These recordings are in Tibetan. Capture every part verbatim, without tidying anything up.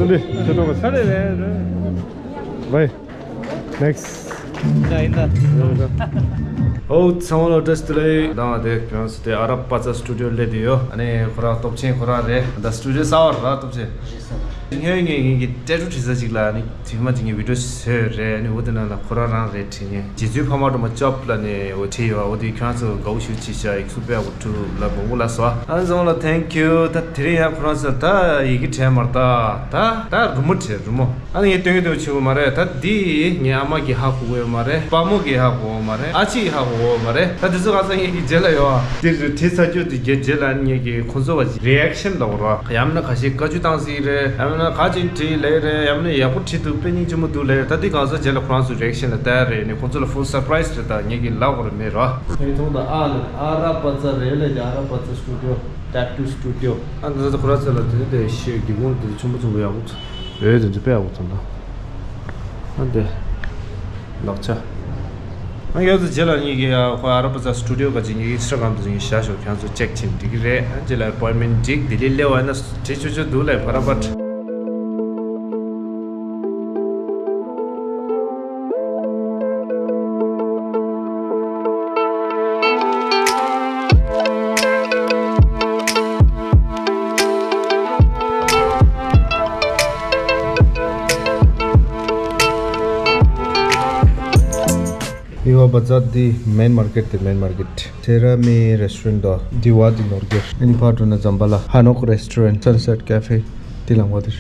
འདི་ཁྱོད་ཀྱི་ས་རེད་རེད་རེད། ཝེ། ནེགསི། ཡིན་ད་ཡིན་ད། ཨོ་ཚང་མ་ལ་བཀྲ་ཤིས་བདེ་ལེགས། ད་དེ་ཁྱོད་ཚོ་དེ་ཨ་རབ་པ་ཙ་སི་ཊུ་ཌི་ཡོ་སླེབས་བསྡད་ཡོད། ཨ་ནི་ཁོ་རང་སྟོབས་ཆེན་ཁོ་རང་རེད། ད་སི་ཊུ་ཌི་ཡོ་གསར་པ་རེད། སྟོབས་ཆེན། སྔོན་ངས་ངེད་ཀྱི་ཊེ་ཊུ་བྲིས་ས་ཅིག་ལ་ནི་དེ་མ་ཅིག་ངས་བི་ཌི་ཡོ་བཟོས་རེད། ནི་འོ་དེ་ནང་ལ་ཁོ་རང་རང་རེད་བྲིས་མཁན། རྗེ་བཙུན་འཕགས་མ་སྒྲོལ་མ་ཅོབ་ལ་ནི་འོ་བྲིས་ཡོད། འོ་དེ་ཁྱོད་ཚོ་དགའ་བོ་ཞིག་བྱས་ཤག་ཡིག་གཟུགས་དཔེ་ཡག་པོ་འདུག་ལབ་མང་པོ་ལབ་སོང་། ཨ་ནི་ཚང་མ་ལ་ཐེང་ཀིའུ། ད་དེ་རིང་ཡང་ཁོ་རང་ཚོ་ད་ཡི་གེ་བྲིས་མ་རེད། ད་ད་རི་མོ་བྲིས་རི་མོ། ཨ་ནི་ངས་སྟོན་གྱི་འདུག་ཆེ་བོ་མ་རེད། ད་འདི་ངའི་ཨ་མ་གིས་ཧ་གོ་གི་ཡོད་མ་རེད། པ་མོ་གིས་ཧ་གོ་གི་ཡོད་མ་རེད། ཨ་ཅེ་ཡིས་ཧ་གོ་གི་ཡོད་མ་རེད། ད་དེ་ཚོ་ག་ས་ངེད་ཀྱི་རྗེས་ལ་ཡོད། དེ་བྲིས་ཚར་རྒྱུ་དེ་རྗེས་རྗེས་ལ་ངེད་ཀྱི་ཁོང་ཚོ་བ་རི་ཨེག་ཤན་ལབ་དགོས་རེད། ཡང་ན་ཁ་ཤས་བཀའ་བཀྱོན་བཏང་སྲིད་རེད། ཡང་ན་ག་ཅིག་བྲིས་ལེ་རེད། ཡང་ན་ཡག་པོ་བྲིས་འདུག་དཔེ་སྙིང་རྗེ་མོ་འདུག་ལེ་རེད། ད་འདི་གང་ས་རྗེས་ལ་ཁོ་རང་ཚོ་རི་ཨེག་ཤན་ལ་བལྟ་ཡ་རེད། ནི་ཁོང་ཚོ་ལ་ཧྥུལ་སར་པ་རའི་སི་རེད། ད་ངེད་ཀྱི་ལབ་དགོས་རེད་མེད་རེད། ངས་མཐོང་ད་ཨ་ལེ་ཨ་ར་པ་ཙ་རེད་ལེ། ཨ་ར་པ་ཙ་སི་ཊུ་ཌི་ཡོ། ཊེ་ཊུ་སི་ཊུ་ཌི་ཡོ། ཨ་ད་ད་ཁོ་ར་ཚོ་ལ་དེ་དེ་ཤེས་སྒེའུ་ཁུང་དེ་ཆེན་པོ་ཆེན་པོ་ཡག་པོ་འདུག་འོད་དེ་ཚོ་དཔེ་ཡག་པོ་ཐོན་ད། ཨ་འདི། ལག་ཆ། ཨ་ཡོད་ཚོ་རྗེས་ལ་ངེད་ཀྱི་ཡ་ཁོ་ཨ་ར་པ་ཙ་སི་ཊུ་ཌི་ཡོ་ག་ཅིག་ངེད་ཀྱི་ཨིན་སི་ཊ་གྷ་རམ་དུ་ངས་བཞག་ཞོག་ཁྱེད་ཚོ་ཅེག་བྱེད་འགྲིག་གི་རེད། ཨ་རྗེས་ལ་ཨེ་པོའིན་མེན་ཊི་འགྲིག་ལྡི་ལི་སླེབས་པ་ན་བྲིས་ཆོག་ཆོག་འདུག་ལེ་ཕ་ར་པ་ཊ། ཨི་བ་བ་ཛར་འདི་མེན་མར་ཀེཊ། དེ་མེན་མར་ཀེཊ། སེ་ར་མི་རེ་སི་ཊོ་རེན་ཊི་དང་དེ་བ་འདི་ནོར་གེར། ཨ་ནི་ཕར་འགྲོ་ན་ཛམ་བྷ་ལ་ཧ་ནོག་རེ་སི་ཊོ་རེན་ཊི། སན་སེཊ་ཀེ་ཕེ་དེ་ལ་ངོ་དེར།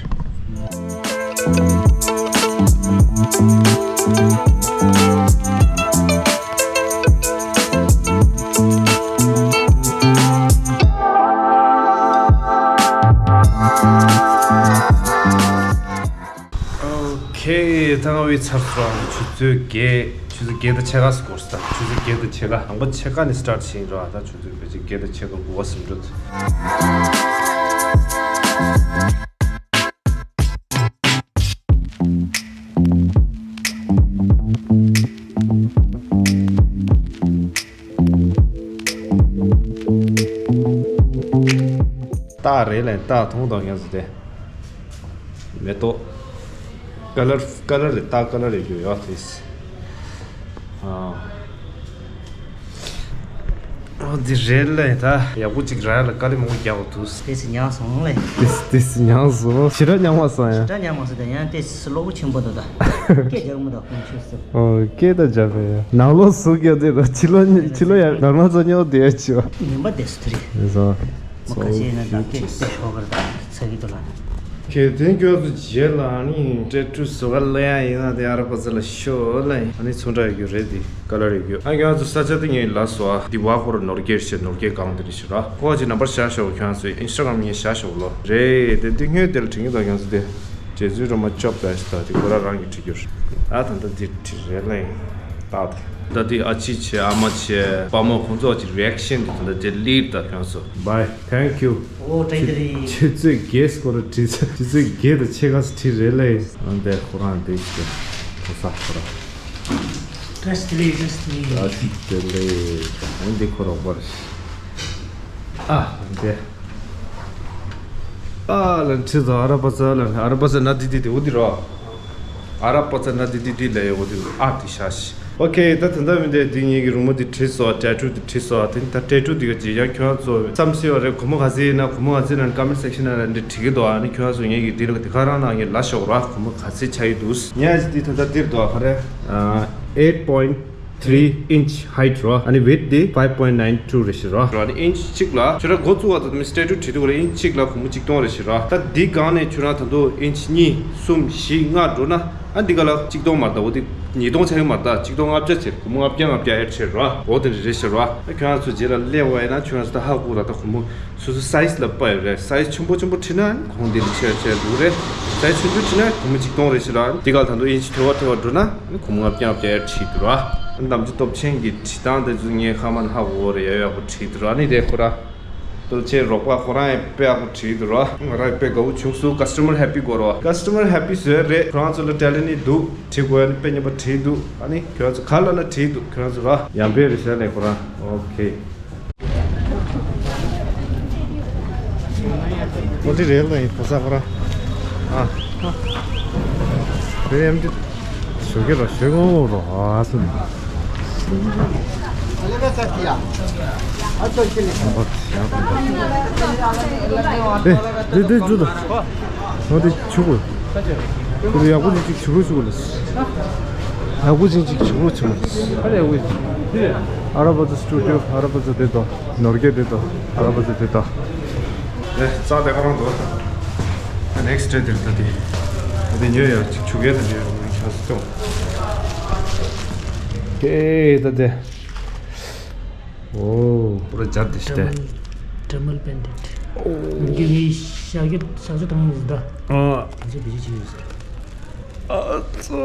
ཨོ་ཁེ། ད་ང་བི་ཚར་སོང་། ཆུ་ཚོད་བརྒྱད། ཆུ་ཚོད་བརྒྱད་དང་ཕྱེད་ཀ་སྐོར་ས། ཆུ་ཚོད་བརྒྱད་དང་ཕྱེད་ཀ། དང་པོ་ཕྱེད་ཀ་ནས་སི་ཊར་ཊི་བྱེད་ཡིན་རོགས། ད་ཆུ་ཚོད་བརྒྱད་དང་ཕྱེད་ཀ་དགུ་པ་ཟིན་འགྲོ། སྟག་རེད་ལས། སྟག་མཐོང་དང་ངས་ཟེར་ཏེ། མེ་ཏོག་ཀ་ལར་ཀ་ལར་རེད། སྟག་ཀ་ལར་རེད་རྒྱུ་ཡོད་དེ། ཨ། ཨོ་འདི་རེད་ལས། ད་ཡག་པོ་ཅིག་རག་ལ་དཀའ་ལས་མང་པོ་རྒྱག་དགོས་འདུག་དེ་སི་མྱངས་སོང་ལས། དེ་སི་དེ་སི་མྱངས་སོང་། ཞེ་དྲག་མྱངས་མ་སོང་ཡ། ཞེ་དྲག་མྱངས་མ་སོང་། ད་ཡང་དེ་སི་གློ་བོ་ཆེན་པོ་འདུག་ད་སྐད་རྒྱག་མི་འདུག་ཁོང་ཆུ་སི། ཨོ་སྐད་ད་རྒྱག་པ་ཡ། ནང་ལོགས་སུ་སྐད་དེ་ར་ཕྱི་ལོགས་ཕྱི་ལོགས་ཡ་ང་རང་ཚོ་ཉོ་དེ་ཡ་ཆི་བ། ཉན་པ་དེ་སི་དེ་རེད། རེད་སོང་། མ་ཁ་ཤས་ན་ད་སྐད་དེ་ཤོག་གར་ད་ཚ་གི་འདུག་ལ། གལ་ཏེ་ཁྱོད་ཚོ་རྗེས་ལ་ཨ་ནི་ཊེ་ཊུ་བཟོ་ག་སླེབས་ཡ་ཡིན་ན་དེ་ཨ་ར་པ་ཙ་ལ་ཤོག་ལ་ཡིན། ཨ་ནི་ཚོང་འདྲ་ཡོད་རྒྱུ་རེད། དེ་ཀ་ལར་ཡོད་རྒྱུ། ཨ་ཁྱོད་ཚོ་ས་ཆ་དེ་ངས་ལབ་སོང་། ཨ་འདི་བ་ཁོ་ར་ནོར་གེར་ཤེ་ནོར་གེ་གང་དེ་རེད་ཤི་ར། ཁོ་ཅིག་ནམ་བར་བཞག་ཤོག་ཁྱོད་ཚོའི་ཨིན་སི་ཊ་གྷ་རམ་ངས་བཞག་ཤོག་ལོ། རེད་དེ་དུས་སྔོན་དེར་དྲན་གྱི་འདུག་ཁྱོད་ཚོ་དེ་རྗེ་བཙུན་སྒྲོལ་མ་ཅོབ་ལ་ཤི་ད་དེ་ཁོ་ར་རང་གིས་བྲིས་རྒྱུ་རེད། ཨ་ད་ད་འདི་བྲིས་རེད་ལ་ཡིན། ད་དེ་ད་དེ་ཨ་ཅེ་བྱས་ཨ་མ་བྱས་པ་མོ་ཁོང་ཚོ་ཅིག་རི་ཨེག་ཤན་དེ་ད་ད་དེ་ལིབ་ད་ཁྱོད་ཚོ། Bye. Thank you. ཨོ་ཊེ་ཊི་རི། ཆུ་ཚོད་བརྒྱད་སྐོར་བྲིས། ཆུ་ཚོད་བརྒྱད་དང་ཕྱེད་ཀ་ཙམ་བྲིས་རེད་ལས། ཨ་འདི་ཁོ་རང་འདི་ཅིག་ཕོ་གསར་ཁོ་རང་། བཀྲ་ཤིས་བདེ་ལེགས། བཀྲ་ཤིས་བདེ་ལེགས། ཨ་འདི་ཁོ་རང་པར། ཨ་འདི། ཨ་ལ་བྲིས་ཚོ་ཨ་ར་པ་ཙ་ལ་ཨ་ར་པ་ཙ་ན་དི་དི་དི་འོ་དི་རོ། ཨ་ར་པ་ཙ་ན་དི་དི་དི་ལ་ཡོད་འོ་དི་ཨ་དི་ཤ་ཤི། ཨོ་ཁེ། ད་ད་ལྟ་མི་འདི་འདི་ངེད་ཀྱི་རི་མོ་འདི་བྲིས་སོང་། ཊེ་ཊུ་འདི་བྲིས་སོང་། དེ་ད་ཊེ་ཊུ་འདི་ག་ཅི་ཡང་ཁྱོད་ཚོ་བསམ་སྲིད་པ་རེད། གོ་མོ་ག་ཚོད་ཡིན་ན་གོ་མོ་ག་ཚོད་ན་ཀོ་མེན་ཊི་སེག་ཤན་ནང་ལ་འདི་བྲིས་ཀྱི་འདུག་ཨ་ནི་ཁྱོད་ཚོ་ངེད་ཀྱི་འདི་ལ་འདི་ག་རང་ནང་ངས་ལབ་ཤོག་ར། གོ་མོ་ག་ཚོད་ཆགས་ཀྱི་འདུག་ངས་འདི་ད་ལྟ་འདིར་འདུག་ཨ་ག་རེ། ཨ་eight point three inch height ར། ཨ་ནི་ཝིད་འདི་five point nine two རེད་ཤི་ར། ཨ་ནི་ཨིན་ཆི་གཅིག་ལ་ཁྱོད་རང་འགོ་བཙུགས་པ་ད་མི་ཊེ་ཊུ་བྲིས་འདུག་ར། ཨིན་ཆི་གཅིག་ལ་གོ་མོ་གཅིག་སྟོང་རེད་ཤི་ར། ད་འདི་སྒང་ནས་ཁྱོད་རང་ད་དུང་ཨིན་ཆི་གཉིས་གསུམ་བཞི་ལྔ་འགྲོ་ན། ཨ་འདི་ག་ལ་གཅིག་སྟོང་མ་རེད་ད། འོ་འདི་ཉིས་སྟོང་ཆགས་ཀྱི་མ་རེད་ད། གཅིག་སྟོང་ལྔ་བརྒྱ་བྱས། སྒོར་མོ་ལྔ་བརྒྱ་ལྔ་བརྒྱ་ཨེཌ་བྱས་ར། འོ་དེ་འདྲ་རེད་ཤག་ར། ཨ་ཁྱོད་རང་ཚོ་རྗེས་ལ་སླེབས་པ་ཡིན་ན་ཁྱོད་རང་ཚོ་ད་ཧ་གོ་ར། ད་སྒོར་མོ་སོ་སོ་སའི་ཛི་ལ་དཔག་ཡོད་རེད། སའི་ཛི་ཆེན་པོ་ཆེན་པོ་ཁྲིད་ན་གོང་དེ་ལ་ཆེ་ཆེ་འདུག་རེད། སའི་ཛི་ཆུང་ཆུང་ཁྲིད་ན་སྒོར་མོ་གཅིག་སྟོང་རེད་ཤག་ར། འདི་ག་ལ་ད་དུང་ཨིན་ཆི་ཐོལ་བ་ཐོལ་བ་འགྲོ་ན་སྒོར་མོ་ལྔ་བརྒྱ་ལྔ་བརྒྱ་ཨེཌ་བྱས་འདུག་ར། ནམ་རྒྱུན་སྟོབས་ཆེན་གྱི་བྲིས་སྟངས་དེ་ཚོ་ངས་ཧ་མ་ཧ་གོ་རེད། ཡག་ཡག་པོ་བྲིས་འདུག་ར། ཨ་ནི་དེ་ཁོ་ར། ལྟོ་ཆེ་རོགས་པ་ཁོ་རང་ཡང་དཔེ་ཡག་པོ་བྲིས་འདུག་ར། ང་རང་ཡང་དཔེ་དགའ་བོ་བྱུང་སོང་། ཀ་སི་ཊ་མར་ཧེ་པི་དགོས་ར། ཀ་སི་ཊ་མར་ཧེ་པི་བཟོས་རེད། ཁོ་རང་ཚོ་ལ་ཊེ་ལེན་ཊི་འདུག་བྲིས་དགོས་ཡ་ནི་དཔེ་སྙན་པོ་བྲིས་འདུག་ཨ་ནི་ཁྱོད་ཚོ་ག་ལ་ལ་བྲིས་འདུག་ཁྱོད་ཚོ་ར། ཡང་དཔེ་རེད་ཟེར་ནས་ཁོ་རང་། ཨོ་ཁེ། ཨོ་དེ་རེད་ལ་ཡིན་ཕོ་གསར་ཁོ་རང་། ཨ། དེ་ཡང་དེ་ཞོགས་ཀྱི་རོ་ཞོགས་ངོ་རོ་ཨ་སུ་ནི། དེ་དེ་དེ་ཇུ་དང་། ང་དེ་ཆུ་གོ། དེ་ཡག་པོ་ཅིག་ཅིག་ཆུ་གོ་ཆུ་གོ་ལ། ཡག་པོ་ཅིག་ཅིག་ཆུ་གོ་ཆུ་གོ་ལ། ཨ་ར་བ་ཛ་སི་ཊུ་ཌི་ཡོ། ཨ་ར་བ་ཛ་དེ་དོ། ནོར་གེ་དེ་དོ། ཨ་ར་བ་ཛ་དེ་དོ། ཨེ་རྩ་དེ་ག་རང་འདུག་ནེག་སི་ཊི་དེ་ད་དེ། ད་དེ་ཉོས་ཡོད་ཅིག་ཆུ་གེ་ད་ཉོས་ཡོད་ཆ་སི་ཏོང་། ཨེ་ད་དེ། ཨོ། པུ་ར་ཇར་དེ་ཤི་ཏེ། ཊེམ་པལ་པེན་ཌེན་ཊི། ཨོ། ངས་ཤག་གི་ཤག་ཆུ་བཏང་ཡིན་ཟེར་ད། ཨ། ང་ཚོ་བེད་སྤྱོད་བྱེད་ཡོད་ཟེར། ཨ་ཙོ།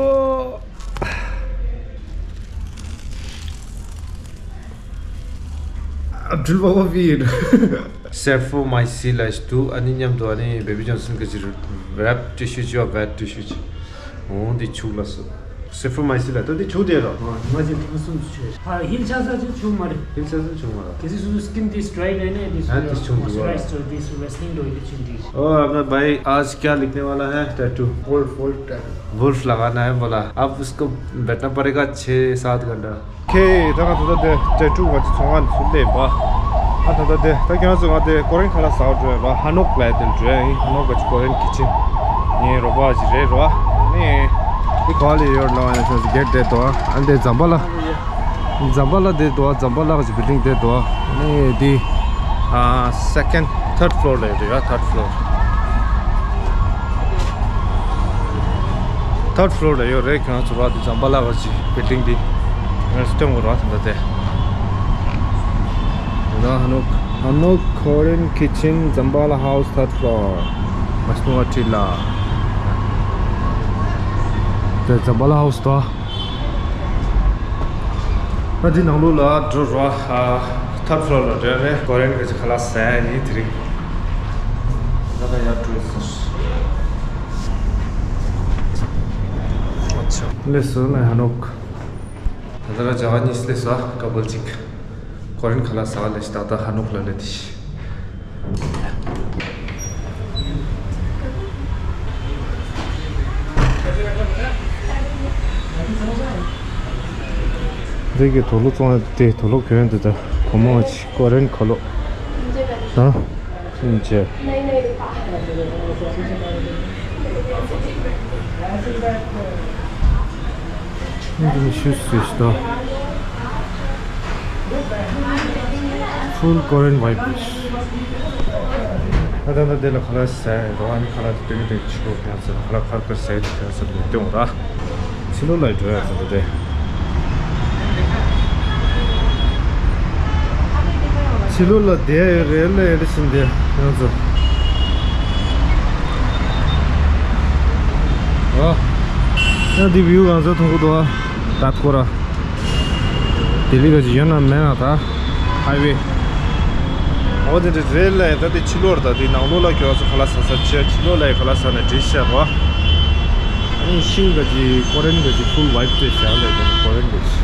ཨ་འགྲུལ་པ་ཨོ་བི་ཡིན། སེ་ཕོ་མའི་སི་ལ་ཞིག་འདུག་ཨ་ནི་མཉམ་དུ་ཨ་ནི་བེ་བི་ཇོན་སན་གྱི་ཅིག་རེབ་ཊི་ཤུ་ཅིག་ཡོད། བེད་ཊི་ཤུ་ཅིག་འོ་འདི་ཕྱུགས་ལ་སོ། སེ་ཕོ་མའི་སི་ལ་ད་འདི་ཕྱུགས་དེ་རོ། ང་ཅིག་ཁྲིམས་སྲུང་ཆོས། ཧ་ཧིལ་ཆགས་ས་ཅིག་ཕྱུགས་མ་རེད། ཧིལ་ཆགས་ས་ཕྱུགས་མ་རེད། གལ་སྲིད་སོ་སོ་སི་ཀིན་དེ་ཌི་རའི་རེད་ནས་དེ་ཨ་འདི་ཕྱུགས་འདུག་མོ་ཨ། སི་ཅར་རའི་ཛར་དེ་སུ་རེ་སི་ལིང་འགྲོ་ཡི་དེ་ཕྱུགས་འདི། ओ अबे भाई, आज क्या लिखने वाला है tattoo? Wolf, wolf tattoo. Wolf लगाना है बोला। आप उसको बैठना पड़ेगा, छः सात घंटा। ཁེ་ད་ང་ད་ལྟ་དེ་ཊེ་ཊུ་ང་ཚོ་ཚོང་ཁང་ཚུར་སླེབས་པ། ཨ་ད་ལྟ་དེ་ད་ཁྱོད་ཚོ་ང་དེ་ཀོ་རེན་ཁ་ལག་ཟ་བར་འགྲོ་ཡ་ལ་ཧ་ནོག་ལ་དེ་འགྲོ་ཡ་ཡིན། ཧ་ནོག་ག་ཅི་ཀོ་རེན་ཁི་ཆེན་ངའི་རོགས་པ་ཞིག་རེད་རོ། ནི་འདི་ག་ལ་ཡོད་ལ་ཡ་ཚོ་གེ་ཊི་དེ་དོ། ཨ་འདི་ཛམ་བྷ་ལ། ཛམ་བྷ་ལ་དེ་དོ། ཛམ་བྷ་ལ་ག་ཅི་བིལ་ཌིང་དེ་དོ། ནི་འདི་ཨ་སེ་ཀེན་ཌི་ཐར་ཌི་ཕི་ལོར་ལ་ཡོད་རེད་ཡ། ཐར་ཌི་ཕི་ལོར། ཐར་ཌི་ཕི་ལོར་ལ་ཡོད་རེད། ཁྱོད་ཚོ་ར་དེ་ཛམ་བྷ་ལ་ག་ཅི་བིལ་ཌིང་དེ་ངས་སྟོན་དགོས་ར་དེ་འདྲ་དེ། ད་ཧ་ནོག་ཧ་ནོག་ཀོ་རེན་ཁི་ཆེན་ཛམ་བྷ་ལ་ཧའུ་སི་ཐར་ཌི་ཕི་ལོར། མ་སྣུ་བ་ཁྲི་ལ། དེ་ཛམ་བྷ་ལ་ཧའུ་སི་དོ། ད་འདི་ནང་ལོགས་ལ་འགྲོ་རོགས། ཨ་ཐར་ཌི་ཕི་ལོར་ལ་འགྲོ་ནས་ཀོ་རེན་གྱི་ཁ་ལག་ཟ་ཡ་ཡིན་དེ་རིང་། ད་ད་ཡར་འགྲོ་ཡིན་ཟེར། ཨ་ལེ་སོ་ན་ཧ་ནོག་ད་ད་ར་ཇ་བ་ཉིས་སླེབས་སོང་། ཀ་པལ་གཅིག་ཀོ་རེན་ཁ་ལག་ཟ་བ་ལས་ད་ལྟ་ཧ་ནོག་ལ་སླེབས་ཏེ། འདི་གི་དུག་ལོག་བཙོང་ཡ་དེ་དུག་ལོག་གྱོན་འདི་ད་བུ་མོ་ཅིག་ཀོ་རེན་ཁ་ལོག་ད། ཨིན་ཅི། འདི་ནི་ཤུ་སུས་ད། Full Korean vibe རེད། ད་ད་ད་དེ་ལ་ཁ་ལག་ཟས་རོ། ཨ་ནི་ཁ་ལག་དེ་དེ་གི་དེ་ཕྱི་ལོགས་ཕན་ཚུན་ཁ་ལག་ཁར་ཁར་ཟས་དེ་ཕན་ཚུན་མི་སྟོན་ར། ཕྱི་ལོགས་ལ་འགྲོ་ཡ་ཚོ་འདི་རེད། ཕྱི་ལོགས་ལ་བསྡད་ཡོད་རེད་ལ་ཡོད་ལ་ཕྱིན་བསྡད་ཡང་ཚོ། ཨ། ཡང་འདི་བིའུ་གང་ཚོ་མཐོང་གི་འདུག་ཨ། ད་ཐོ་ར། ལྡི་ལི་ག་ཅིག་ཡོད་ན་མེད་ན་ད། ཧའི་ཝེ། འོ་དེ་འདྲ་རེད་ལ་ཡ། ད་དེ་ཕྱི་ལོགས་རེད། ད་དེ་ནང་ལོགས་ལ་ཁྱོད་ཚོ་ཁ་ལག་ཟ་ས་བྱས། ཕྱི་ལོགས་ལ་ཡ་ཁ་ལག་ཟ་ནས་བྲིས་བཞག་རོ། ཨ་ནི་ཤིང་ག་ཅིག་ཀོ་རེན་ག་ཅིག་ཕུལ་ཝའིབ་སྤྲད་བཞག་ལ་ཡ། ཀོ་རེན་ག་ཅིག་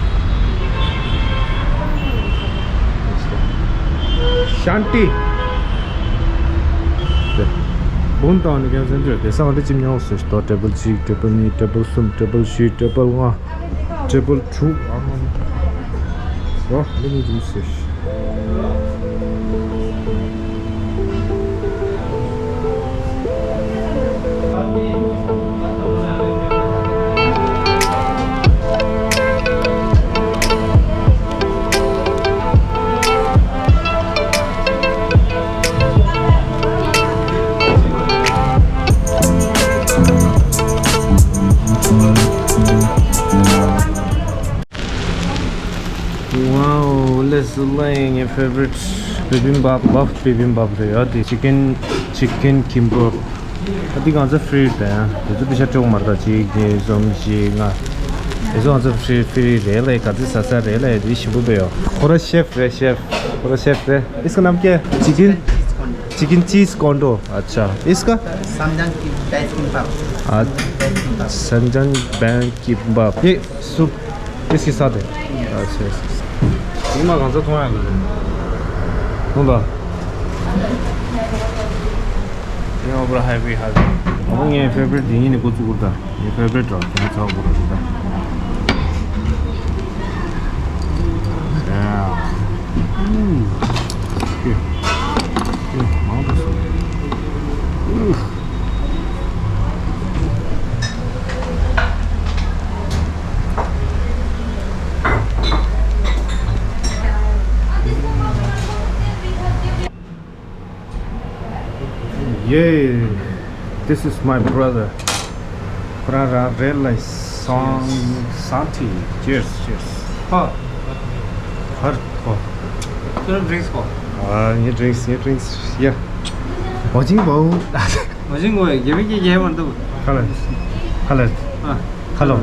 ཤན་ཏི། དེ་བུམ་བཏང་ནས་ཁྱོད་ཚོ་འདིར་བསྡད་ས་ག་འདྲ་ཅིག་ཉོ་ཟེར་ཞིག་ཏོ། ཊེ་བལ་གཅིག་ཊེ་བལ་གཉིས་ཊེ་བལ་གསུམ་ཊེ་བལ་བཞི་ཊེ་བལ་ལྔ། ཊེ་བལ་དྲུག་ཨ་མ་མ། ཨོ་འདི་མི་འདུག་ཟེར། Wow, let's learn your favorite bibimbap, buff bibimbap རེད་ཡ། དེ་chicken, chicken kimbap. ཨ་འདི་གང་ཚ་ཕི་རི་རེད་ཡ། དེ་ཚོ་པི་ཤ་སྤྲོད་མར་ད་གཅིག་གཉིས་གསུམ་བཞི་ལྔ། དེ་ཚོ་གང་ཚ་ཕི་རི་ཕི་རི་རེད་ལ། ག་ཚོད་ཟ་ས་རེད་ལ། དེ་ཞིམ་པོ་བས་ཡོ། ཁོ་ར་ཤེཕ་རེད་ཤེཕ། ཁོ་ར་ཤེཕ་རེད། इसका नाम क्या है? चिकन चिकन चीज कोंडो। अच्छा, इसका? संजन की वेज किम्बाप। हाँ। Veg kimbap. संजन वेज किम्बाप। ये सूप इसके साथ है। अच्छा, अच्छा। ये मां कौन सा थोड़ा है? थोड़ा। ये ऊपर है भी है। ཨོ་ངའི་ཕེ་ཝ་རི་ཊི་དེ་ཡིན་ནི་འགོ་བཙུགས་དགོས་ད། ངའི་ཕེ་ཝ་རི་ཊི་ར་ཁྱེད་ཚོ་དགོས་ར་ཞིག་ད། Yeah. Mm. Okay. Mm, མང་པོ་སོང་། Yeah, this is my brother. Brother, really song Santi. Cheers, cheers. ཁོ། ཧར་ཁོ། ཁྱོད་ཌི་རིང་ཀིས་ཁོ། ཨ་ངའི་ཌི་རིང་ཀིས། ངའི་ཌི་རིང་ཀིས། Yeah. ཝ་ཅིང་བའོ། ཝ་ཅིང་བའོ། རྒྱ་མི་གི་རྒྱ་མ་འདུག་ཧ་ལ། ཧ་ལ། ཨ། ཧ་ལོ།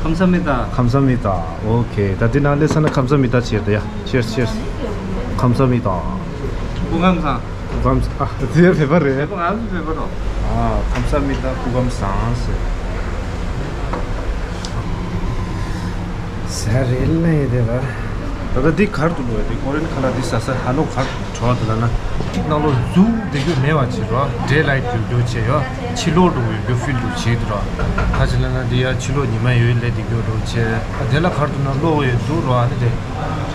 ཁམ་ས་མི་ཏ། ཁམ་ས་མི་ཏ། ཨོ་ཁེ། ད་འདི་ནང་སླེབས་ས་ན་ཁམ་ས་མི་ཏ་བྱེད་དོ་ཡ། Cheers, cheers. ཁམ་ས་མི་ཏ། སྐུ་ཁམས་བཟང་། སྐུ་ཁམས་བཟང་། ཨ་དེ་བོད་པ་རེད། བོད་པ། ང་ཚོ་བོད་པ་རོ། ཨ་ཁམ་ས་མི་ཏ། སྐུ་ཁམས་བཟང་ཟེར། ཟ་རེད་ལ་ཡེ་དེ་ལ། ད་ལྟ་འདི་གར་དུ་འགྲོ་ཡ། འདི་ཀོ་རེན་ཁ་ལག་འདི་ཟ་ས་ཧ་ནོག་གར་དུ་འགྲོ་དེ་ལ་ན། ནང་ལོགས་འཛུལ་བསྡད་རྒྱུ་མེད་པ་བྱེད་རོགས། ཌེ་ལའིཊ་ཡོད་རྒྱུ་བྱེད་ཡོ། ཕྱི་ལོགས་འགྲོ་ཡོད་རྒྱུ་ཕིལ་འགྲོ་བྱེད་དུ་རོགས། ཁ་ཅིག་ལ་ན་འདི་ཡ་ཕྱི་ལོགས་ཉི་མ་ཡོད་ལས་བསྡད་རྒྱུ་འགྲོ་བྱེད། ཨ་དེ་ལ་གར་དུ་ན་གློག་ཡོད་འདུག་རོགས། ཨ་ནི་དེ་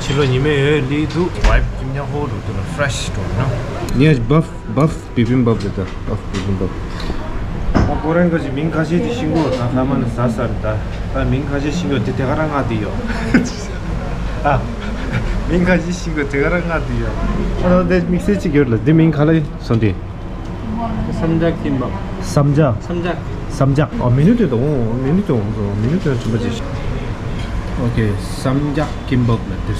ཕྱི་ལོགས་ཉི་མ་ཡོད་ལས་འདུག་ཝའིབ་ཀྱི་མཉམ་ཧོ་འགྲོ་དུ་རོགས། ཕི་རེ་ཤི་འགྲོ་ཡོད་ན། ངས་བབ་བབ་བི་བིམ་བབ་རེད་ད། བབ་བི་བིམ་བབ། ད་ཀོ་རེན་ག་ཅིག་མིང་ཁ་ཤས་དེ་ཤིང་གོ་ད་ལྷ་མ་ནི་ཟ་ས་རེད་ད། ད་མིང་ཁ་ཤས་ཤིང་གོ་དེ་དེ་ག་རང་ང་དེ་ཡོད། ཨ། མིང་ཁ་ཤས་ཤིང་གོ་དེ་ག་རང་ང་དེ་ཡོད། ཨ་ད་དེ་དམིགས་བསལ་ཅིག་ཡོད་ལ། དེ་མིང་ག་ལ་སོང་དེ། སམ་ཇག་ཀིམ་བབ། སམ་ཇག་སམ་ཇག་སམ་ཇག་ཨ་མི་ནུ་དེ་ད་འོང་། མི་ནུ་དེ་འོང་། མི་ནུ་དེ་འོང་། ཆུམ་པ་ཅིག་ཨོ་ཁེ། སམ་ཇག་ཀིམ་བབ་ལ་དེ་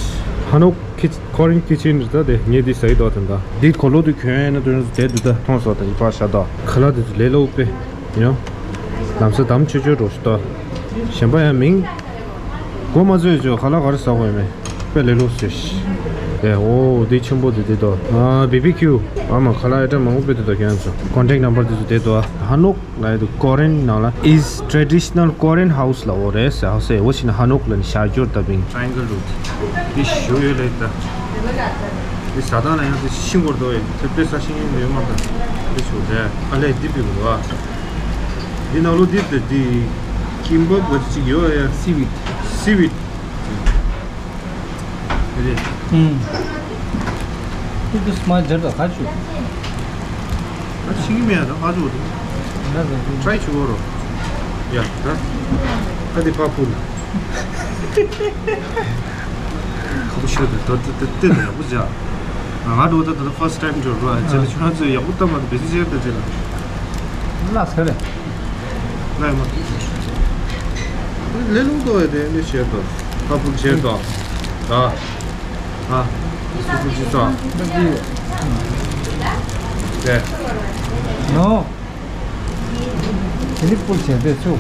ཧ་ནོག་ཁི། ཀོ་རེན་ཀི་ཅན་རེད་ད། དེ་ངས་འདི་ཟ་ཡི་འདུག་དེ་འདྲ། འདི་གོ་ལོག་ཏུ་གྱོན་ཡས་ན་དུ་རིང་སུ་དེ་འདུག་ད། མཐོང་སོང་ད། ཡི་པ་ཤ་ད་ཁ་ལག་དེ་ཚོ་ལས་སླ་པོ་དཔེ་ཡིན་ནོ། ལམ་སང་དམ་ཆོས་ཆོས་འགྲོ་ཤི་ད། གཞན་པ་ཡང་མིང་གོ་མ་ཚོད་ཅོ། ཁ་ལག་ག་རེ་ཟ་དགོས་མེད་དཔེ་ལས་སླ་པོ་ཟེར་ཤི། དེ་ཨོ་འདི་ཆེན་པོ་དེ་དེ་དོ། ཨ་བི་བི་ཁྱུ། ཨ་མ་ཁ་ལག་ཨེ་ཊམ་མང་པོ་དཔེ་དེ་དོ། ཁྱེད་རང་ཚོ་ཀོན་ཊེག་ནམ་བར་དེ་ཚོ་དེ་དོ། ཧ་ནོག་ལ་ཡོད་དུ་ཀོ་རེན་ནང་ལ་is traditional Korean house ལ་འོ་རེད་ཟེར། ཧ་སེ་འོ་ཕྱི་ན་ཧ་ནོག་ལ་ནི་ཤར་སྐྱོར་ད་བིང་ཊ་ར་ཡན་གལ་རུ་དེ་ཞུ་ཡོད་ལེ་ད། དེ་ཟ་སྟངས་ལ་ཡང་དེ་ཤིང་སྐོར་དོ་ཡོད་དེ་དཔེ་ས་ཤིང་ཡོད་མ་ད། དེ་ཆུ་རེད། ཨ་ལེ་དེ་པི་གོ་བ། དེ་ནང་ལོ་དེ་དེ་དེ་ཀིམ་བབ་ག་ཅིག་ཡོད་ཡ། སི་ཝིད། སི་ཝིད། རེད། ཨུམ། ཏུ་ཏུ་སྨ་རྒྱར་དང་ཁ་ཆུ། ཨ་ཤིང་གི་མེད་ཡ་ད་ཨ་ཅོ་དེ། ན་ཟ་ཅུ། ཊ་རའི་བྱེད་འོ་རོ། ཡ་ད། ཨ་དེ་པ་ཕུལ། ཁ་པོ་ཤོད་དེ་ད་ད་ད་ད་ཡག་པོ་བྱ། ང་འགྲོ་ད་ད་ཕར་སི་ཊི་ཊའིམ་འགྲོ་རོ། ཨ་ཅེ་ལ་ཁྱོད་ཚོས་ཡག་པོ་བཏང་མ་ད་བེ་སི་ཅེར་ད་ཅེ་ལ། ལ་སེ་རེད། ལ་ཡ་མ། ལེ་ལུང་ཏོ་ཡ་དེ་ནི་ཤེར་ཏོ། ཁ་ཕུག་ཤེར་ཏོ། ད། ཨ། སུ་སུ་ཅི་ཙོ། དེ། ནོ། དེ་ནི་ཕུག་ཤེར་དེ་ཚུ།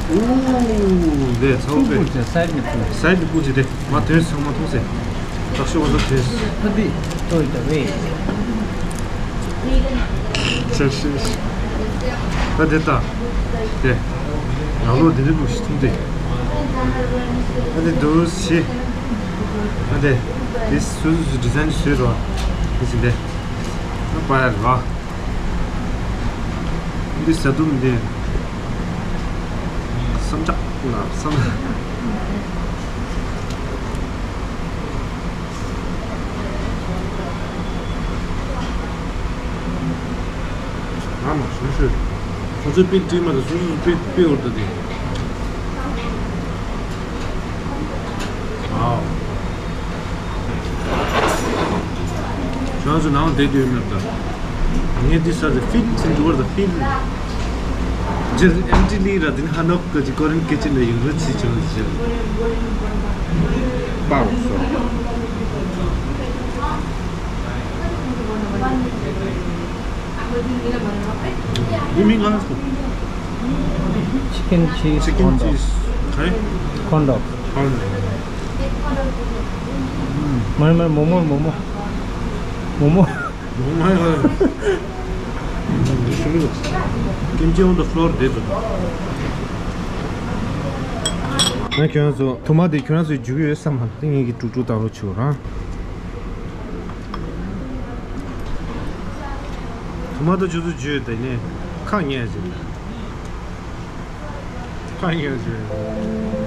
ཨུ། དེ་ཚོ་ཚུ་བེ། ཕུག་ཤེར་སའི་ཌི་ནི་ཕུག་ཤེར། སའི་ཌི་ནི་ཕུག་ཤེར་དེ། མ་དོན་ཚང་མ་མཐོང་སེ། བརྟག་ཤོག་བ་ཚོ་དེ། ཕ་དི་ཏོ་ཡི་ད་བེ། ཤ་ཤ་ཤ། ད་དེ་ད། དེ། ང་ལོ་དེ་འདྲ་འདུག་ཤི་ཐུང་དེ། ད་དེ་འདུག་ཤི། ད་དེ། དེ་སུ་སུ་ཌི་ཛའིན་བཟོས་རོ། དེ་ཟིན་དེ། ད་པ་ཡ་རོ། འདི་ཟ་དུམ་འདི། སམ་ཅག་ལ་སམ། ཨ་མ་སུ་སུ། སོ་སོའི་པིག་བྲིས་མ་ད་སུ་སུ་པིག་པིག་འོར་ད་དེ། ཨའོ། ཁྱོད་ཚོ་ནང་བསྡད་ཡོད་མེད་ད། ངས་འདི་ས་དེ་ཕིལ་ཚིག་འདུག་བར་ད་ཕིལ། ཇེ་ཨེམ་ཊི་ལི་ར་དེ་ནི་ཧ་ནོག་ག་ཅི་ཀོ་རིན་ཀི་ཅན་ལ་ཡོང་ར་ཚིག་ཆོག་ཅི། པའོ་སོ། You mean us? Chicken cheese. Chicken hot dog. Cheese. Hot dog. Hot dog. ཁོང་ལ། མར་མར་མོག་མོག་མོག་མོག་མོག་མོག་མོག་མོག་མོག་མོག་མོག། འདི་ཞུ་མི་འདུག Kimchi on the floor དེ་འདུག་ང་ཁྱོད་རང་ཚོ་ཐུག་མ་དེ་ཁྱོད་རང་ཚོའི་རྒྱུགས་ཡོད་བསམ་མ་ཐེངས་ངེད་ཀྱི་དཀྲུག་དཀྲུག་བཏང་རོགས་བྱེད་རང་། མ་ད་ཆུ་ཚོད་བཅུ་དེ་ནས་ཁ་ཉལ་ཟིན། ཁ་ཉལ་ཟིན།